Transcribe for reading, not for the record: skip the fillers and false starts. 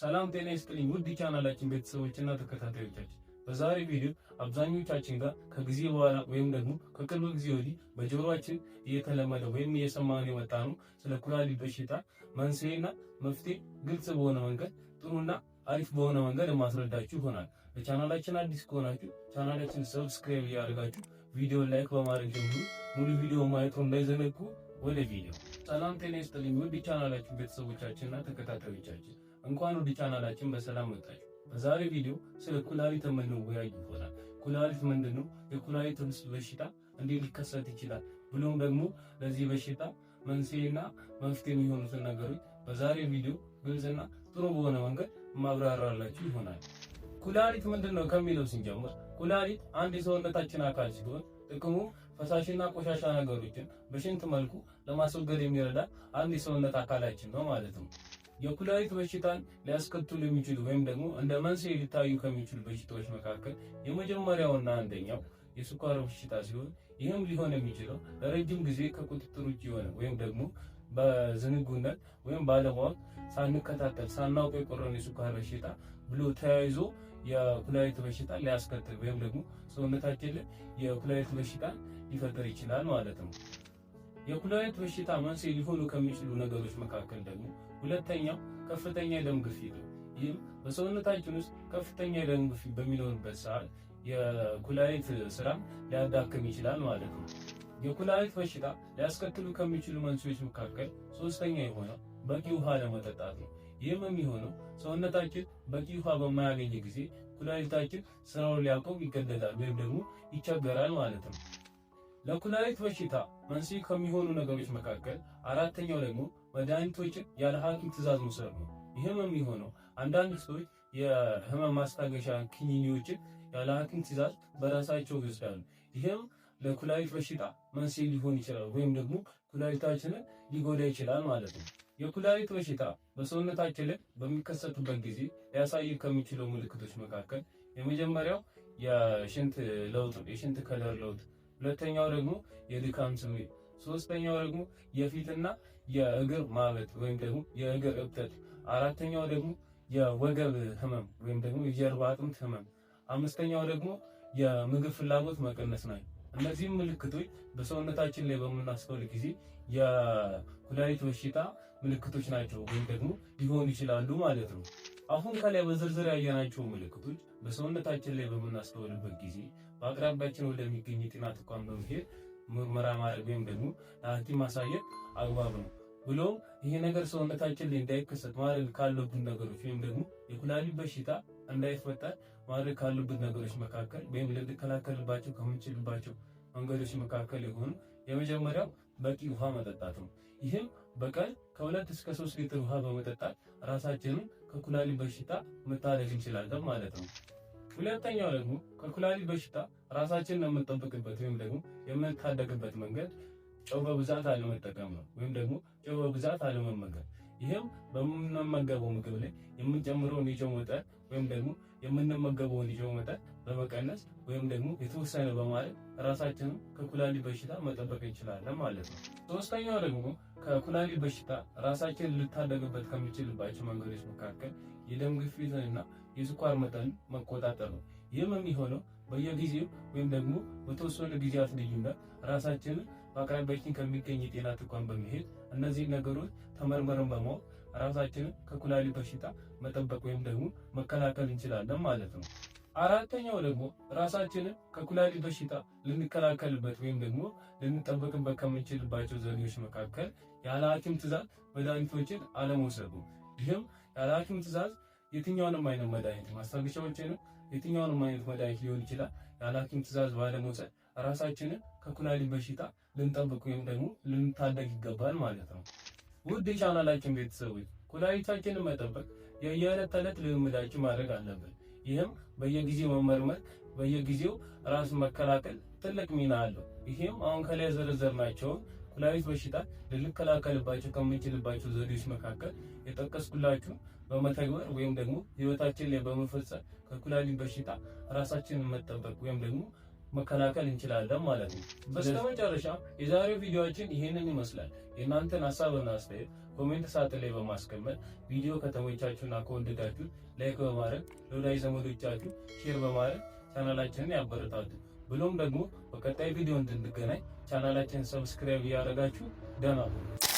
ሰላም ጤና ይስጥልኝ ውድ ቻናላችን ቤተሰቦችና ተከታታዮቻችን፣ በዛሬ ቪዲዮ አብዛኞቻችን ጋር ከጊዜ በኋላ ወይም ደግሞ ከቅርብ ጊዜ ወዲህ በጆሮአችን እየተለመደ ወይም እየሰማን የመጣ ነው ስለ ኩላሊት በሽታ መንስኤና መፍትሄ ግልጽ በሆነ መንገድ፣ ጥሩና አሪፍ በሆነ መንገድ የማስረዳችሁ ይሆናል። ለቻናላችን አዲስ ከሆናችሁ ቻናላችን subscribe እያደረጋችሁ ቪዲዮ like በማድረግ ጀምሩ። ሙሉ ቪዲዮ ማየቱን እንዳይዘነጉ። ወደ ቪዲዮ። ሰላም ጤና ይስጥልኝ ውድ ቻናላችን ቤተሰቦቻችንና ተከታታዮቻችን፣ እንኳን ወደ ቻናላችን በሰላም መጣችሁ። በዛሬ ቪዲዮ ስለ ኩላሊት የምንወያይ ይሆናል። ኩላሊት ምንድን ነው? የኩላሊት በሽታ እንዴት ሊከሰት ይችላል? ብሎም ደግሞ ለዚህ በሽታ መንስኤና መፍትሄ የሚሆኑትን ነገሮች በዛሬ ቪዲዮ ግልጽና ጥሩ በሆነ መንገድ ማብራራላችሁ ይሆናል። ኩላሊት ምንድን ነው ከሚለው ስንጀምር፣ ኩላሊት አንድ የሰውነታችን አካል ሲሆን ጥቅሙ ፈሳሽና ቆሻሻ ነገሮችን በሽንት መልኩ ለማስወገድ የሚረዳ አንድ የሰውነት አካላችን ነው ማለት ነው። የኩላሊት በሽታን ሊያስከትሉ የሚችሉ ወይም ደግሞ እንደ መንስኤ ሊታዩ ከሚችሉ በሽታዎች መካከል የመጀመሪያውና አንደኛው የስኳር በሽታ ሲሆን፣ ይህም ሊሆን የሚችለው ለረጅም ጊዜ ከቁጥጥር ውጭ የሆነ ወይም ደግሞ በዝንጉነት ወይም ባለማወቅ፣ ሳንከታተል፣ ሳናውቀው የቆረን የስኳር በሽታ ብሎ ተያይዞ የኩላሊት በሽታ ሊያስከትል ወይም ደግሞ ሰውነታችን ላይ የኩላሊት በሽታ ሊፈጥር ይችላል ማለት ነው። የኩላሊት በሽታ መንስኤ ሊሆኑ ከሚችሉ ነገሮች መካከል ደግሞ ሁለተኛው ከፍተኛ የደም ግፊት ነው። ይህም በሰውነታችን ውስጥ ከፍተኛ የደም ግፊት በሚኖርበት ሰዓት የኩላሊት ስራም ሊያዳክም ይችላል ማለት ነው። የኩላሊት በሽታ ሊያስከትሉ ከሚችሉ መንስኤዎች መካከል ሶስተኛ የሆነው በቂ ውሃ አለመጠጣት ነው። ይህም የሚሆነው ሰውነታችን በቂ ውሃ በማያገኝ ጊዜ ኩላሊታችን ስራውን ሊያቆም ይገደዳል ወይም ደግሞ ይቸገራል ማለት ነው። ለኩላሊት በሽታ መንስኤ ከሚሆኑ ነገሮች መካከል አራተኛው ደግሞ መድኃኒቶችን ያለ ሐኪም ትዕዛዝ መውሰድ ነው። ይህም የሚሆነው አንዳንድ ሰዎች የህመም ማስታገሻ ክኒኒዎችን ያለ ሐኪም ትዕዛዝ በራሳቸው ይወስዳሉ። ይህም ለኩላሊት በሽታ መንስኤ ሊሆን ይችላል ወይም ደግሞ ኩላሊታችንን ሊጎዳ ይችላል ማለት ነው። የኩላሊት በሽታ በሰውነታችን ላይ በሚከሰቱበት ጊዜ ሊያሳይ ከሚችለው ምልክቶች መካከል የመጀመሪያው የሽንት ለውጥ ነው፣ የሽንት color ለውጥ፣ ሁለተኛው ደግሞ የድካም ስሜት፣ ሶስተኛው ደግሞ የፊትና የእግር ማበጥ ወይም ደግሞ የእግር እብጠት፣ አራተኛው ደግሞ የወገብ ህመም ወይም ደግሞ የጀርባ አጥንት ህመም፣ አምስተኛው ደግሞ የምግብ ፍላጎት መቀነስ ናቸው። እነዚህም ምልክቶች በሰውነታችን ላይ በምናስተውል ጊዜ የኩላሊት በሽታ ምልክቶች ናቸው ወይም ደግሞ ሊሆኑ ይችላሉ ማለት ነው። አሁን ከላይ በዝርዝር ያየናቸው ምልክቶች በሰውነታችን ላይ በምናስተውልበት ጊዜ በአቅራቢያችን ወደሚገኝ የጤና ተቋም በመሄድ ምርመራ ማድረግ ወይም ደግሞ ለሐኪም ማሳየት አግባብ ነው። ብሎም ይሄ ነገር ሰውነታችን ላይ እንዳይከሰት ማድረግ ካለብን ነገሮች ወይም ደግሞ የኩላሊት በሽታ እንዳይፈጠር ማድረግ ካሉብን ነገሮች መካከል ወይም ልንከላከልባቸው ከምንችልባቸው መንገዶች መካከል የሆኑ የመጀመሪያው በቂ ውሃ መጠጣት ነው። ይህም በቀን ከ2 እስከ 3 ሊትር ውሃ በመጠጣት ራሳችንን ከኩላሊት በሽታ መታደግ እንችላለን ማለት ነው። ሁለተኛው ደግሞ ከኩላሊት በሽታ ራሳችንን የምንጠብቅበት ወይም ደግሞ የምንታደግበት መንገድ ጨው በብዛት አለመጠቀም ነው፣ ወይም ደግሞ ጨው በብዛት አለመመገብ። ይህም በምንመገበው ምግብ ላይ የምንጨምረውን የጨው መጠን ወይም ደግሞ የምንመገበውን የጨው መጠን በመቀነስ ወይም ደግሞ የተወሰነ በማድረግ ራሳችንን ከኩላሊት በሽታ መጠበቅ እንችላለን ማለት ነው። ሶስተኛው ደግሞ ከኩላሊት በሽታ ራሳችንን ልታደግበት ከሚችልባቸው መንገዶች መካከል የደም ግፊትንና የስኳር መጠን መቆጣጠር ነው። ይህም የሚሆነው በየጊዜው ወይም ደግሞ በተወሰኑ ጊዜያት ልዩነት ራሳችንን በአቅራቢያችን ከሚገኝ የጤና ተቋም በመሄድ እነዚህን ነገሮች ተመርመርን በማወቅ ራሳችንን ከኩላሊት በሽታ መጠበቅ ወይም ደግሞ መከላከል እንችላለን ማለት ነው። አራተኛው ደግሞ ራሳችንን ከኩላሊት በሽታ ልንከላከልበት ወይም ደግሞ ልንጠበቅበት ከምንችልባቸው ዘዴዎች መካከል ያለ ሐኪም ትዕዛዝ መድኃኒቶችን አለመውሰዱ። ይህም ያለ ሐኪም ትዕዛዝ የትኛውንም አይነት መድኃኒት፣ ማስታገሻዎችንም፣ የትኛውንም አይነት መድኃኒት ሊሆን ይችላል፣ ያለ ሐኪም ትዕዛዝ ባለመውሰድ ራሳችንን ከኩላሊት በሽታ ልንጠብቅ ወይም ደግሞ ልንታደግ ይገባል ማለት ነው። ውድ የቻናላችን ቤተሰቦች፣ ኩላሊታችንን መጠበቅ የየዕለት ተዕለት ልምምዳችን ማድረግ አለብን። ይህም በየጊዜው መመርመር፣ በየጊዜው ራስን መከላከል ትልቅ ሚና አለው። ይህም አሁን ከላይ የዘረዘርናቸውን ኩላሊት በሽታ ልንከላከልባቸው ከምንችልባቸው ዘዴዎች መካከል የጠቀስኩላችሁ በመተግበር ወይም ደግሞ ህይወታችን ላይ በመፈጸም ከኩላሊት በሽታ ራሳችንን መጠበቅ ወይም ደግሞ መከላከል እንችላለን ማለት ነው። በስተመጨረሻ የዛሬው ቪዲዮአችን ይህንን ይመስላል። የእናንተን ሀሳብና አስተያየት comment ሳጥን ላይ በማስቀመጥ፣ ቪዲዮ ከተመቻችሁና ከወደዳችሁ like በማድረግ፣ ለወዳጅ ዘመዶቻችሁ share በማድረግ ቻናላችንን ያበረታቱ። ብሎም ደግሞ በቀጣይ ቪዲዮ እንድንገናኝ ቻናላችንን subscribe እያደረጋችሁ ደህና ሁኑ።